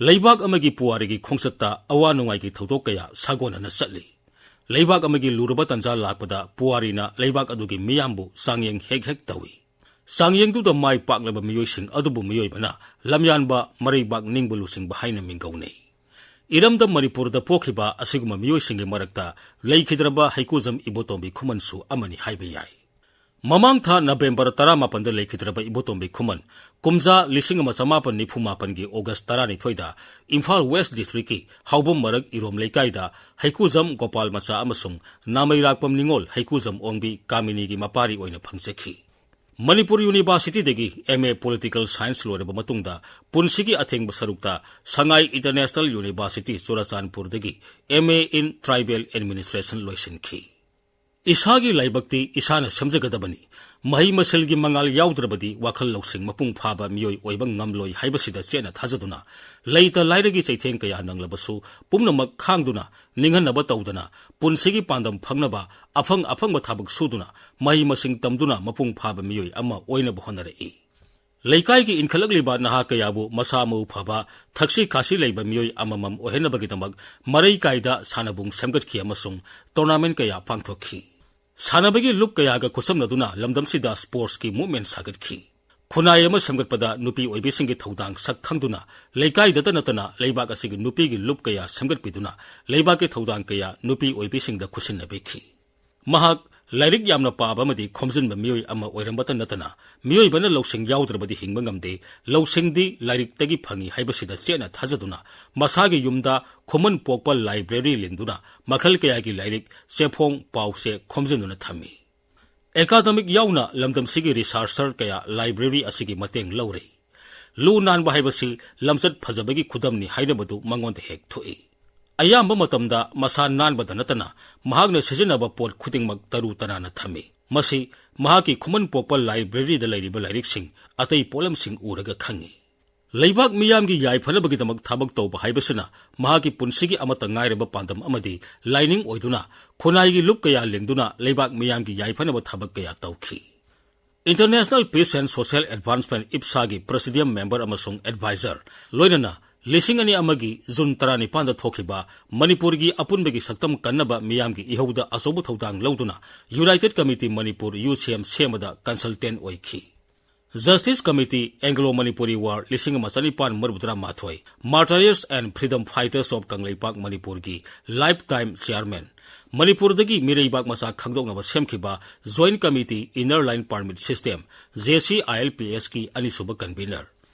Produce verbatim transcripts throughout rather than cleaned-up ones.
ꯂꯩꯕꯥꯛ ꯑꯃꯒꯤ ꯄꯨꯋꯥꯔꯤꯒꯤ ꯈꯣꯡꯆꯠꯇ ꯑꯋꯥ ꯅꯨꯡꯉꯥꯏꯒꯤ ꯊꯧꯗꯣꯛ ꯀꯌꯥ ꯁꯥꯒꯣꯟꯅꯅ ꯆꯠꯂꯤ꯫ ꯂꯩꯕꯥꯛ ꯑꯃꯒꯤ ꯂꯨꯔꯕ ꯇꯥꯟꯖꯥ ꯂꯥꯛꯄꯗ ꯄꯨꯋꯥꯔꯤꯅ ꯂꯩꯕꯥꯛ ꯑꯗꯨꯒꯤ ꯃꯤꯌꯥꯝꯕꯨ ꯆꯥꯡꯌꯦꯡ ꯍꯦꯛ ꯍꯦꯛ ꯇꯧꯏ꯫ ꯆꯥꯡꯌꯦꯡꯗꯨꯗ ꯃꯥꯏ ꯄꯥꯛꯂꯕ ꯃꯤꯑꯣꯏꯁꯤꯡ ꯑꯗꯨꯕꯨ ꯃꯤꯑꯣꯏꯕꯅ ꯂꯝꯌꯥꯟꯕ, ꯃꯔꯩꯕꯥꯛ ꯅꯤꯡꯕ ꯂꯨꯆꯤꯡꯕ ꯍꯥꯏꯅ ꯃꯤꯡꯒꯧꯅꯩ꯫ ꯏꯔꯝꯗꯝ ꯃꯅꯤꯄꯨꯔꯗ ꯄꯣꯛꯈꯤꯕ ꯑꯁꯤꯒꯨꯝꯕ ꯃꯤꯑꯣꯏꯁꯤꯡꯒꯤ ꯃꯔꯛꯇ ꯂꯩꯈꯤꯗ꯭ꯔꯕ ꯍꯩꯀꯨꯖꯝ ꯏꯕꯣꯇꯣꯝꯕꯤ ꯈꯨꯃꯟꯁꯨ ꯑꯃꯅꯤ ꯍꯥꯏꯕ ꯌꯥꯏ꯫ ꯃꯃꯥꯡ ꯊꯥ ꯅꯕꯦꯝꯕꯔ ꯇꯔꯥꯃꯥꯄꯟꯗ ꯂꯩꯈꯤꯗ꯭ꯔꯕ ꯏꯕꯣꯇꯣꯝꯕꯤ ꯈꯨꯃꯟ, ꯀꯨꯝꯖꯥ ꯂꯤꯁꯤꯡ ꯑꯃ ꯆꯃꯥꯄꯟ ꯅꯤꯐꯨ ꯃꯥꯄꯟꯒꯤ ꯑꯣꯒꯁ ꯇꯔꯥꯅꯤꯊꯣꯏꯗ ꯏꯝꯐꯥꯜ ꯋꯦꯁ ꯗꯤꯁꯇ꯭ꯔꯤꯛꯀꯤ ꯍꯥꯎꯕꯝ ꯃꯔꯛ ꯏꯔꯣꯝ ꯂꯩꯀꯥꯏꯗ ꯍꯩꯀꯨꯖꯝ ꯒꯣꯄꯥꯜ ꯃꯆꯥ ꯑꯃꯁꯨꯡ ꯅꯥꯃꯩꯔꯥꯛꯄꯝ ꯅꯤꯉꯣꯜ ꯍꯩꯀꯨꯖꯝ ꯑꯣꯡꯕꯤ ꯀꯥꯃꯤꯅꯤꯒꯤ ꯃꯄꯥꯔꯤ ꯑꯣꯏꯅ ꯐꯪꯖꯈꯤ꯫ ꯃꯅꯤꯄꯨꯔ ꯌꯨꯅꯤꯚꯔꯁꯤꯇꯤꯗꯒꯤ ꯑꯦꯝ ꯑꯦ ꯄꯣꯂꯤꯇꯤꯀꯦꯜ ꯁꯥꯏꯟꯁ ꯂꯣꯏꯔꯕ ꯃꯇꯨꯡꯗ ꯄꯨꯟꯁꯤꯒꯤ ꯑꯊꯦꯡꯕ ꯁꯔꯨꯛꯇ ꯁꯉꯥꯏ ꯏꯟꯇꯔꯅꯦꯁꯅꯦꯜ ꯌꯨꯅꯤꯚꯔꯁꯤꯇꯤ ꯆꯨꯔꯆꯥꯟꯄꯨꯔꯗꯒꯤ M A in tribal administration ꯂꯣꯏꯁꯤꯟꯈꯤ꯫ ꯏꯁꯥꯒꯤ ꯂꯥꯏꯕꯛꯇꯤ ꯏꯁꯥꯅ ꯁꯦꯝꯖꯒꯗꯕꯅꯤ꯫ ꯃꯍꯩ ꯃꯁꯤꯡꯒꯤ ꯃꯉꯥꯜ ꯌꯥꯎꯗ꯭ꯔꯕꯗꯤ ꯋꯥꯈꯜ ꯂꯧꯁꯤꯡ ꯃꯄꯨꯡ ꯐꯥꯕ ꯃꯤꯑꯣꯏ ꯑꯣꯏꯕ ꯉꯝꯂꯣꯏ ꯍꯥꯏꯕꯁꯤꯗ ꯆꯦꯠꯅ ꯊꯥꯖꯗꯨꯅ, ꯂꯩꯇ ꯂꯥꯏꯔꯒꯤ ꯆꯩꯊꯦꯡ ꯀꯌꯥ ꯅꯪꯂꯕꯁꯨ ꯄꯨꯝꯅꯃꯛ ꯈꯥꯡꯗꯨꯅ, ꯅꯤꯡꯍꯟꯅꯕ ꯇꯧꯗꯅ, ꯄꯨꯟꯁꯤꯒꯤ ꯄꯥꯟꯗꯝ ꯐꯪꯅꯕ ꯑꯐꯪ ꯑꯐꯪꯕ ꯊꯕꯛ ꯁꯨꯗꯨꯅ ꯃꯍꯩ ꯃꯁꯤꯡ ꯇꯝꯗꯨꯅ ꯃꯄꯨꯡ ꯐꯥꯕ ꯃꯤꯑꯣꯏ ꯑꯃ ꯑꯣꯏꯅꯕ ꯍꯣꯠꯅꯔꯛꯏ꯫ ꯂꯩꯀꯥꯏꯒꯤ ꯏꯟꯈꯠꯂꯛꯂꯤꯕ ꯅꯍꯥ ꯀꯌꯥꯕꯨ ꯃꯁꯥ ꯃꯎ ꯐꯕ, ꯊꯛꯁꯤ ꯈꯥꯁꯤ ꯂꯩꯕ ꯃꯤꯑꯣꯏ ꯑꯃꯃꯝ ꯑꯣꯏꯍꯟꯅꯕꯒꯤꯗꯃꯛ ꯃꯔꯩ ꯀꯥꯏꯗ ꯁꯥꯟꯅꯕꯨꯡ ꯁꯦꯝꯒꯠꯈꯤ ꯑꯃꯁꯨꯡ ꯇꯣꯔꯅꯥꯃꯦꯟ ꯀꯌꯥ ꯄꯥꯡꯊꯣꯛꯈꯤ꯫ ꯁꯥꯟꯅꯕꯒꯤ ꯂꯨꯞ ꯀꯌꯥꯒ ꯈꯨꯠꯁꯝꯅꯗꯨꯅ ꯂꯝꯗꯝꯁꯤꯗ ꯁ꯭ꯄꯣꯔꯠꯁꯀꯤ ꯃꯨꯚꯃꯦꯟ ꯁꯥꯒꯠꯈꯤ꯫ ꯈꯨꯟꯅꯥꯏ ꯑꯃ ꯁꯦꯝꯒꯠꯄꯗ ꯅꯨꯄꯤ ꯑꯣꯏꯕꯤꯁꯤꯡꯒꯤ ꯊꯧꯗꯥꯡ ꯁꯛ ꯈꯪꯗꯨꯅ ꯂꯩꯀꯥꯏꯗꯇ ꯅꯠꯇꯅ ꯂꯩꯕꯥꯛ ꯑꯁꯤꯒꯤ ꯅꯨꯄꯤꯒꯤ ꯂꯨꯞ ꯀꯌꯥ ꯁꯦꯝꯒꯠꯄꯤꯗꯨꯅ ꯂꯩꯕꯥꯛꯀꯤ ꯊꯧꯗꯥꯡ ꯀꯌꯥ ꯅꯨꯄꯤ ꯑꯣꯏꯕꯤꯁꯤꯡꯗ ꯈꯨꯠꯁꯤꯟꯅꯕꯤꯈꯤ꯫ ꯃꯍꯥꯛ ꯂꯥꯏꯔꯤꯛ ꯌꯥꯝꯅ ꯄꯥꯕ ꯑꯃꯗꯤ ꯈꯣꯝꯖꯤꯟꯕ ꯃꯤꯑꯣꯏ ꯑꯃ ꯑꯣꯏꯔꯝꯕꯇ ꯅꯠꯇꯅ, ꯃꯤꯑꯣꯏꯕꯅ ꯂꯧꯁꯤꯡ ꯌꯥꯎꯗ꯭ꯔꯕꯗꯤ ꯍꯤꯡꯕ ꯉꯝꯗꯦ, ꯂꯧꯁꯤꯡꯗꯤ ꯂꯥꯏꯔꯤꯛꯇꯒꯤ ꯐꯪꯏ ꯍꯥꯏꯕꯁꯤꯗ ꯆꯦꯠꯅ ꯊꯥꯖꯗꯨꯅ ꯃꯁꯥꯒꯤ ꯌꯨꯝꯗ ꯈꯨꯃꯟ ꯄꯣꯛꯄ ꯂꯥꯏꯕ꯭ꯔꯦꯔꯤ ꯂꯤꯡꯗꯨꯅ ꯃꯈꯜ ꯀꯌꯥꯒꯤ ꯂꯥꯏꯔꯤꯛ, ꯆꯦꯐꯣꯡ, ꯄꯥꯎꯆꯦ ꯈꯣꯝꯖꯤꯟꯗꯨꯅ ꯊꯝꯃꯤ꯫ ꯑꯦꯀꯥꯗꯃꯤꯛ ꯌꯥꯎꯅ ꯂꯝꯗꯝꯁꯤꯒꯤ ꯔꯤꯁꯥꯔꯆꯔ ꯀꯌꯥ ꯂꯥꯏꯕ꯭ꯔꯦꯔꯤ ꯑꯁꯤꯒꯤ ꯃꯇꯦꯡ ꯂꯧꯔꯤ꯫ ꯂꯨ ꯅꯥꯟꯕ ꯍꯥꯏꯕꯁꯤ ꯂꯝꯆꯠ ꯐꯖꯕꯒꯤ ꯈꯨꯗꯝꯅꯤ ꯍꯥꯏꯅꯕꯗꯨ ꯃꯉꯣꯟꯗ ꯍꯦꯛ ꯊꯣꯛꯏ꯫ ꯑꯌꯥꯝꯕ ꯃꯇꯝꯗ ꯃꯁꯥ ꯅꯥꯟꯕꯗ ꯅꯠꯇꯅ ꯃꯍꯥꯛꯅ ꯁꯤꯖꯤꯟꯅꯕ ꯄꯣꯠ ꯈꯨꯗꯤꯡꯃꯛ ꯇꯔꯨ ꯇꯅꯥꯟꯅ ꯊꯝꯃꯤ꯫ ꯃꯁꯤ ꯃꯍꯥꯛꯀꯤ ꯈꯨꯃꯟ ꯄꯣꯛꯄ ꯂꯥꯏꯕ꯭ꯔꯦꯔꯤꯗ ꯂꯩꯔꯤꯕ ꯂꯥꯏꯔꯤꯛꯁꯤꯡ, ꯑꯇꯩ ꯄꯣꯠꯂꯝꯁꯤꯡ ꯎꯔꯒ ꯈꯪꯏ꯫ ꯂꯩꯕꯥꯛ ꯃꯤꯌꯥꯝꯒꯤ ꯌꯥꯏꯐꯅꯕꯒꯤꯗꯃꯛ ꯊꯕꯛ ꯇꯧꯕ ꯍꯥꯏꯕꯁꯤꯅ ꯃꯍꯥꯛꯀꯤ ꯄꯨꯟꯁꯤꯒꯤ ꯑꯃꯠꯇ ꯉꯥꯏꯔꯕ ꯄꯥꯟꯗꯝ ꯑꯃꯗꯤ ꯂꯥꯏꯅꯤꯡ ꯑꯣꯏꯗꯨꯅ ꯈꯨꯟꯅꯥꯏꯒꯤ ꯂꯨꯞ ꯀꯌꯥ ꯂꯤꯡꯗꯨꯅ ꯂꯩꯕꯥꯛ ꯃꯤꯌꯥꯝꯒꯤ ꯌꯥꯏꯐꯅꯕ ꯊꯕꯛ ꯀꯌꯥ ꯇꯧꯈꯤ꯫ International Peace and Social Advancement, ꯏꯞꯁꯥꯒꯤ ꯄ꯭ꯔꯦꯁꯤꯗꯤꯌꯝ ꯃꯦꯝꯕꯔ ꯑꯃꯁꯨꯡ ꯑꯦꯗꯚꯥꯏꯖꯔ, ꯂꯣꯏꯅꯅ ꯂꯤꯁꯤꯡ ꯑꯅꯤ ꯑꯃꯒꯤ ꯖꯨꯟ ꯇꯔꯥꯅꯤꯄꯥꯟꯗ ꯊꯣꯛꯈꯤꯕ ꯃꯅꯤꯄꯨꯔꯒꯤ ꯑꯄꯨꯟꯕꯒꯤ ꯁꯛꯇꯝ ꯀꯟꯅꯕ ꯃꯤꯌꯥꯝꯒꯤ ꯏꯍꯧꯗ ꯑꯆꯧꯕ ꯊꯧꯗꯥꯡ ꯂꯧꯗꯨꯅ United Committee Manipur, ꯌꯨ ꯁꯤ ꯑꯦꯝ, ꯁꯦꯝꯕꯗ consultant ꯑꯣꯏꯈꯤ꯫ Justice Committee, Anglo Manipuri War, ꯂꯤꯁꯤꯡ ꯑꯃ ꯆꯅꯤꯄꯥꯟ ꯃꯔꯤꯐꯨ ꯇꯔꯥꯃꯥꯊꯣꯏ, Martyrs and Freedom Fighters of Kangleipak ꯃꯅꯤꯄꯨꯔꯒꯤ lifetime chairman, ꯃꯅꯤꯄꯨꯔꯗꯒꯤ ꯃꯤꯔꯩꯕꯥꯛ ꯃꯆꯥ ꯈꯪꯗꯣꯛꯅꯕ ꯁꯦꯝꯈꯤꯕ Joint Committee, Inner Line Permit System, J C I L P ꯑꯦꯁꯀꯤ ꯑꯅꯤꯁꯨꯕ convener,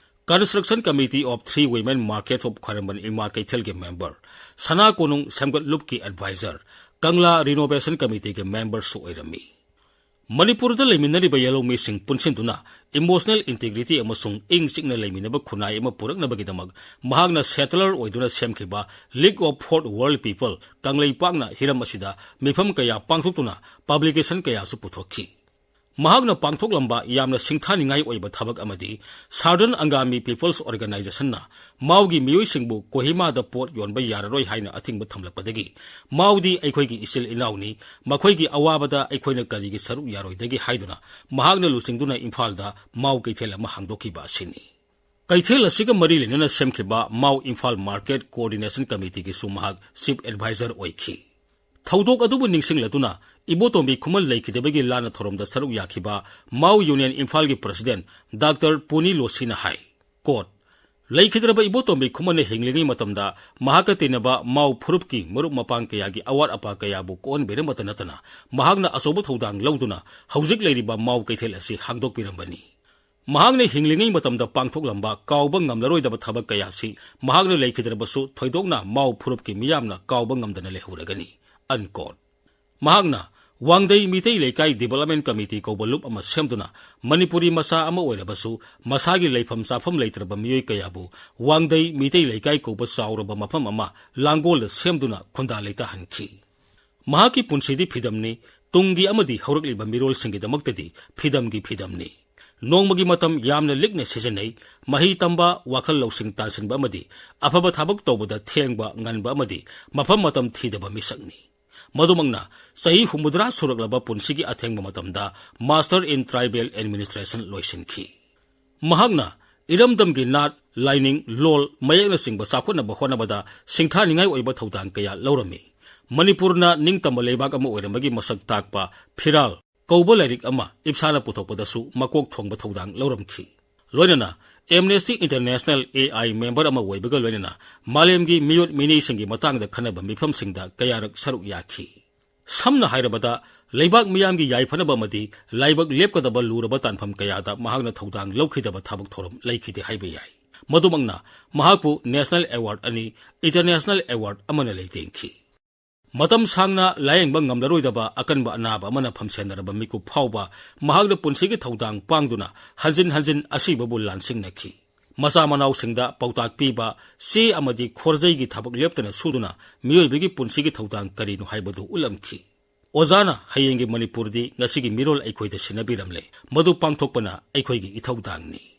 Construction Committee of Three Women Market of ꯈ꯭ꯋꯥꯏꯔꯝꯕꯟ ꯏꯃꯥ ꯀꯩꯊꯦꯜꯒꯤ member, ꯁꯅꯥ ꯀꯣꯅꯨꯡ ꯁꯦꯝꯒꯠꯂꯨꯞꯀꯤ advisor, ꯀꯪꯂꯥ Renovation Committeeꯒꯤ memberꯁꯨ ꯑꯣꯏꯔꯝꯃꯤ꯫ ꯃꯅꯤꯄꯨꯔꯗ ꯂꯩꯃꯤꯟꯅꯔꯤꯕ ꯌꯦꯜꯍꯧꯃꯤꯁꯤꯡ ꯄꯨꯟꯁꯤꯟꯗꯨꯅ emotional integrity ꯑꯃꯁꯨꯡ ꯏꯪ ꯆꯤꯛꯅ ꯂꯩꯃꯤꯟꯅꯕ ꯈꯨꯟꯅꯥꯏ ꯑꯃ ꯄꯨꯔꯛꯅꯕꯒꯤꯗꯃꯛ ꯃꯍꯥꯛꯅ settler ꯑꯣꯏꯗꯨꯅ ꯁꯦꯝꯈꯤꯕ League of Fourth World People ꯀꯪꯂꯩꯄꯥꯛꯅ ꯍꯤꯔꯝ ꯑꯁꯤꯗ ꯃꯤꯐꯝ ꯀꯌꯥ ꯄꯥꯡꯊꯣꯛꯇꯨꯅ publication ꯀꯌꯥꯁꯨ ꯄꯨꯊꯣꯛꯈꯤ꯫ ꯃꯍꯥꯛꯅ ꯄꯥꯡꯊꯣꯛꯂꯝꯕ ꯌꯥꯝꯅ ꯁꯤꯡꯊꯥꯅꯤꯡꯉꯥꯏ ꯑꯣꯏꯕ ꯊꯕꯛ ꯑꯃꯗꯤ Southern Angami People's Organizationꯅ ꯃꯥꯎꯒꯤ ꯃꯤꯑꯣꯏꯁꯤꯡꯕꯨ ꯀꯣꯍꯤꯃꯥꯗ ꯄꯣꯠ ꯌꯣꯟꯕ ꯌꯥꯔꯔꯣꯏ ꯍꯥꯏꯅ ꯑꯊꯤꯡꯕ ꯊꯝꯂꯛꯄꯗꯒꯤ, "ꯃꯥꯎꯗꯤ ꯑꯩꯈꯣꯏꯒꯤ ꯏꯆꯤꯜ ꯏꯅꯥꯎꯅꯤ, ꯃꯈꯣꯏꯒꯤ ꯑꯋꯥꯕꯗ ꯑꯩꯈꯣꯏꯅ ꯀꯔꯤꯒꯤ ꯁꯔꯨꯛ ꯌꯥꯔꯣꯏꯗꯒꯦ?" ꯍꯥꯏꯗꯨꯅ ꯃꯍꯥꯛꯅ ꯂꯨꯆꯤꯡꯗꯨꯅ ꯏꯝꯐꯥꯜꯗ ꯃꯥꯎ ꯀꯩꯊꯦꯜ ꯑꯃ ꯍꯥꯡꯗꯣꯛꯈꯤꯕ ꯑꯁꯤꯅꯤ꯫ ꯀꯩꯊꯦꯜ ꯑꯁꯤꯒ ꯃꯔꯤ ꯂꯩꯅꯅ ꯁꯦꯝꯈꯤꯕ ꯃꯥꯎ ꯏꯝꯐꯥꯜ Market Coordination Committeeꯒꯤꯁꯨ ꯃꯍꯥꯛ chief advisor ꯑꯣꯏꯈꯤ꯫ ꯊꯧꯗꯣꯛ ꯑꯗꯨꯕꯨ ꯅꯤꯡꯁꯤꯡꯂꯗꯨꯅ ꯏꯕꯣꯇꯣꯝꯕꯤ ꯈꯨꯃꯟ ꯂꯩꯈꯤꯗꯕꯒꯤ ꯂꯥꯟꯅ ꯊꯧꯔꯝꯗ ꯁꯔꯨꯛ ꯌꯥꯈꯤꯕ ꯃꯥꯎ Union ꯏꯝꯐꯥꯜꯒꯤ president Doctor ꯄꯨꯅꯤ ꯂꯣꯁꯤꯅ ꯍꯥꯏ, quote, "ꯂꯩꯈꯤꯗ꯭ꯔꯕ ꯏꯕꯣꯇꯣꯝꯕꯤ ꯈꯨꯃꯟꯅ ꯍꯤꯡꯂꯤꯉꯩ ꯃꯇꯝꯗ ꯃꯍꯥꯛꯀ ꯇꯤꯟꯅꯕ ꯃꯥꯎ ꯐꯨꯔꯨꯞꯀꯤ ꯃꯔꯨꯞ ꯃꯄꯥꯡ ꯀꯌꯥꯒꯤ ꯑꯋꯥꯠ ꯑꯄꯥ ꯀꯌꯥꯕꯨ ꯀꯣꯛꯍꯟꯕꯤꯔꯝꯕꯇ ꯅꯠꯇꯅ ꯃꯍꯥꯛꯅ ꯑꯆꯧꯕ ꯊꯧꯗꯥꯡ ꯂꯧꯗꯨꯅ ꯍꯧꯖꯤꯛ ꯂꯩꯔꯤꯕ ꯃꯥꯎ ꯀꯩꯊꯦꯜ ꯑꯁꯤ ꯍꯥꯡꯗꯣꯛꯄꯤꯔꯝꯕꯅꯤ꯫ ꯃꯍꯥꯛꯅ ꯍꯤꯡꯂꯤꯉꯩ ꯃꯇꯝꯗ ꯄꯥꯡꯊꯣꯛꯂꯝꯕ ꯀꯥꯎꯕ ꯉꯝꯂꯔꯣꯏꯗꯕ ꯊꯕꯛ ꯀꯌꯥꯁꯤ ꯃꯍꯥꯛꯅ ꯂꯩꯈꯤꯗ꯭ꯔꯕꯁꯨ ꯊꯣꯏꯗꯣꯛꯅ ꯃꯥꯎ ꯐꯨꯔꯨꯞꯀꯤ ꯃꯤꯌꯥꯝꯅ ꯀꯥꯎꯕ ꯉꯝꯗꯅ ꯂꯩꯍꯧꯔꯒꯅꯤ", unquote꯫ ꯃꯍꯥꯛꯅ ꯋꯥꯡꯗꯩ ꯃꯤꯇꯩ ꯂꯩꯀꯥꯏ Development Committee ꯀꯧꯕ ꯂꯨꯞ ꯑꯃ ꯁꯦꯝꯗꯨꯅ ꯃꯅꯤꯄꯨꯔꯤ ꯃꯆꯥ ꯑꯃ ꯑꯣꯏꯔꯕꯁꯨ ꯃꯁꯥꯒꯤ ꯂꯩꯐꯝ ꯆꯥꯐꯝ ꯂꯩꯇ꯭ꯔꯕ ꯃꯤꯑꯣꯏ ꯀꯌꯥꯕꯨ ꯋꯥꯡꯗꯩ ꯃꯤꯇꯩ ꯂꯩꯀꯥꯏ ꯀꯧꯕ ꯆꯥꯎꯔꯕ ꯃꯐꯝ ꯑꯃ ꯂꯥꯡꯒꯣꯜꯗ ꯁꯦꯝꯗꯨꯅ ꯈꯨꯟꯗꯥ ꯂꯩꯇꯥꯍꯟꯈꯤ꯫ ꯃꯍꯥꯛꯀꯤ ꯄꯨꯟꯁꯤꯗꯤ ꯐꯤꯗꯝꯅꯤ, ꯇꯨꯡꯒꯤ ꯑꯃꯗꯤ ꯍꯧꯔꯛꯂꯤꯕ ꯃꯤꯔꯣꯜꯁꯤꯡꯒꯤꯗꯃꯛꯇꯗꯤ ꯐꯤꯗꯝꯒꯤ ꯐꯤꯗꯝꯅꯤ꯫ ꯅꯣꯡꯃꯒꯤ ꯃꯇꯝ ꯌꯥꯝꯅ ꯂꯤꯛꯅ ꯁꯤꯖꯤꯟꯅꯩ, ꯃꯍꯩ ꯇꯝꯕ, ꯋꯥꯈꯜ ꯂꯧꯁꯤꯡ ꯇꯥꯟꯁꯤꯟꯕ ꯑꯃꯗꯤ ꯑꯐꯕ ꯊꯕꯛ ꯇꯧꯕꯗ ꯊꯦꯡꯕ ꯉꯟꯕ ꯑꯃꯗꯤ ꯃꯐꯝ ꯃꯇꯝ ꯊꯤꯗꯕ ꯃꯤꯁꯛꯅꯤ꯫ ꯃꯗꯨꯃꯛꯅ ꯆꯍꯤ ꯍꯨꯝꯐꯨꯇꯔꯥ ꯁꯨꯔꯛꯂꯕ ꯄꯨꯟꯁꯤꯒꯤ ꯑꯊꯦꯡꯕ ꯃꯇꯝꯗ Master in Tribal Administration ꯂꯣꯏꯁꯤꯟꯈꯤ꯫ ꯃꯍꯥꯛꯅ ꯏꯔꯝꯗꯝꯒꯤ ꯅꯥꯠ, ꯂꯥꯏꯅꯤꯡ, ꯂꯣꯜ, ꯃꯌꯦꯛꯅꯆꯤꯡꯕ ꯆꯥꯎꯈꯠꯅꯕ ꯍꯣꯠꯅꯕꯗ ꯁꯤꯡꯊꯥꯅꯤꯡꯉꯥꯏ ꯑꯣꯏꯕ ꯊꯧꯗꯥꯡ ꯀꯌꯥ ꯂꯧꯔꯝꯃꯤ꯫ ꯃꯅꯤꯄꯨꯔꯅ ꯅꯤꯡꯇꯝꯕ ꯂꯩꯕꯥꯛ ꯑꯃ ꯑꯣꯏꯔꯝꯕꯒꯤ ꯃꯁꯛ ꯇꯥꯛꯄ ꯐꯤꯔꯥꯜ ꯀꯧꯕ ꯂꯥꯏꯔꯤꯛ ꯑꯃ ꯏꯞꯁꯥꯅ ꯄꯨꯊꯣꯛꯄꯗꯁꯨ ꯃꯀꯣꯛ ꯊꯣꯡꯕ ꯊꯧꯗꯥꯡ ꯂꯧꯔꯝꯈꯤ꯫ ꯂꯣꯏꯅꯅ Amnesty International A I member ꯑꯃ ꯑꯣꯏꯕꯒ ꯂꯣꯏꯅꯅ ꯃꯥꯂꯦꯝꯒꯤ ꯃꯤꯑꯣꯠ ꯃꯤꯅꯩꯁꯤꯡꯒꯤ ꯃꯇꯥꯡꯗ ꯈꯟꯅꯕ ꯃꯤꯐꯝꯁꯤꯡꯗ ꯀꯌꯥꯔꯛ ꯁꯔꯨꯛ ꯌꯥꯈꯤ꯫ ꯁꯝꯅ ꯍꯥꯏꯔꯕꯗ, ꯂꯩꯕꯥꯛ ꯃꯤꯌꯥꯝꯒꯤ ꯌꯥꯏꯐꯅꯕ ꯑꯃꯗꯤ ꯂꯥꯏꯕꯛ ꯂꯦꯞꯀꯗꯕ ꯂꯨꯔꯕ ꯇꯥꯟꯐꯝ ꯀꯌꯥꯗ ꯃꯍꯥꯛꯅ ꯊꯧꯗꯥꯡ ꯂꯧꯈꯤꯗꯕ ꯊꯕꯛ ꯊꯧꯔꯝ ꯂꯩꯈꯤꯗꯦ ꯍꯥꯏꯕ ꯌꯥꯏ꯫ ꯃꯗꯨꯃꯛꯅ ꯃꯍꯥꯛꯄꯨ national award ꯑꯅꯤ, international award ꯑꯃꯅ ꯂꯩꯇꯦꯡꯈꯤ꯫ ꯃꯇꯝ ꯁꯥꯡꯅ ꯂꯥꯌꯦꯡꯕ ꯉꯝꯂꯔꯣꯏꯗꯕ ꯑꯀꯟꯕ ꯑꯅꯥꯕ ꯑꯃꯅ ꯐꯝꯁꯦꯟꯅꯔꯕ ꯃꯤꯀꯨꯞ ꯐꯥꯎꯕ ꯃꯍꯥꯛꯅ ꯄꯨꯟꯁꯤꯒꯤ ꯊꯧꯗꯥꯡ ꯄꯥꯡꯗꯨꯅ ꯍꯟꯖꯤꯟ ꯍꯟꯖꯤꯟ ꯑꯁꯤꯕꯕꯨ ꯂꯥꯟꯁꯤꯡꯅꯈꯤ꯫ ꯃꯆꯥ ꯃꯅꯥꯎꯁꯤꯡꯗ ꯄꯥꯎꯇꯥꯛ ꯄꯤꯕ, ꯆꯦ ꯑꯃꯗꯤ ꯈꯣꯔꯖꯩꯒꯤ ꯊꯕꯛ ꯂꯦꯞꯇꯅ ꯁꯨꯗꯨꯅ ꯃꯤꯑꯣꯏꯕꯒꯤ ꯄꯨꯟꯁꯤꯒꯤ ꯊꯧꯗꯥꯡ ꯀꯔꯤꯅꯣ ꯍꯥꯏꯕꯗꯨ ꯎꯠꯂꯝꯈꯤ꯫ ꯑꯣꯖꯥꯅ ꯍꯌꯦꯡꯒꯤ ꯃꯅꯤꯄꯨꯔꯗꯤ ꯉꯁꯤꯒꯤ ꯃꯤꯔꯣꯜ ꯑꯩꯈꯣꯏꯗ ꯁꯤꯟꯅꯕꯤꯔꯝꯂꯦ꯫ ꯃꯗꯨ ꯄꯥꯡꯊꯣꯛꯄꯅ ꯑꯩꯈꯣꯏꯒꯤ ꯏꯊꯧꯗꯥꯡꯅꯤ꯫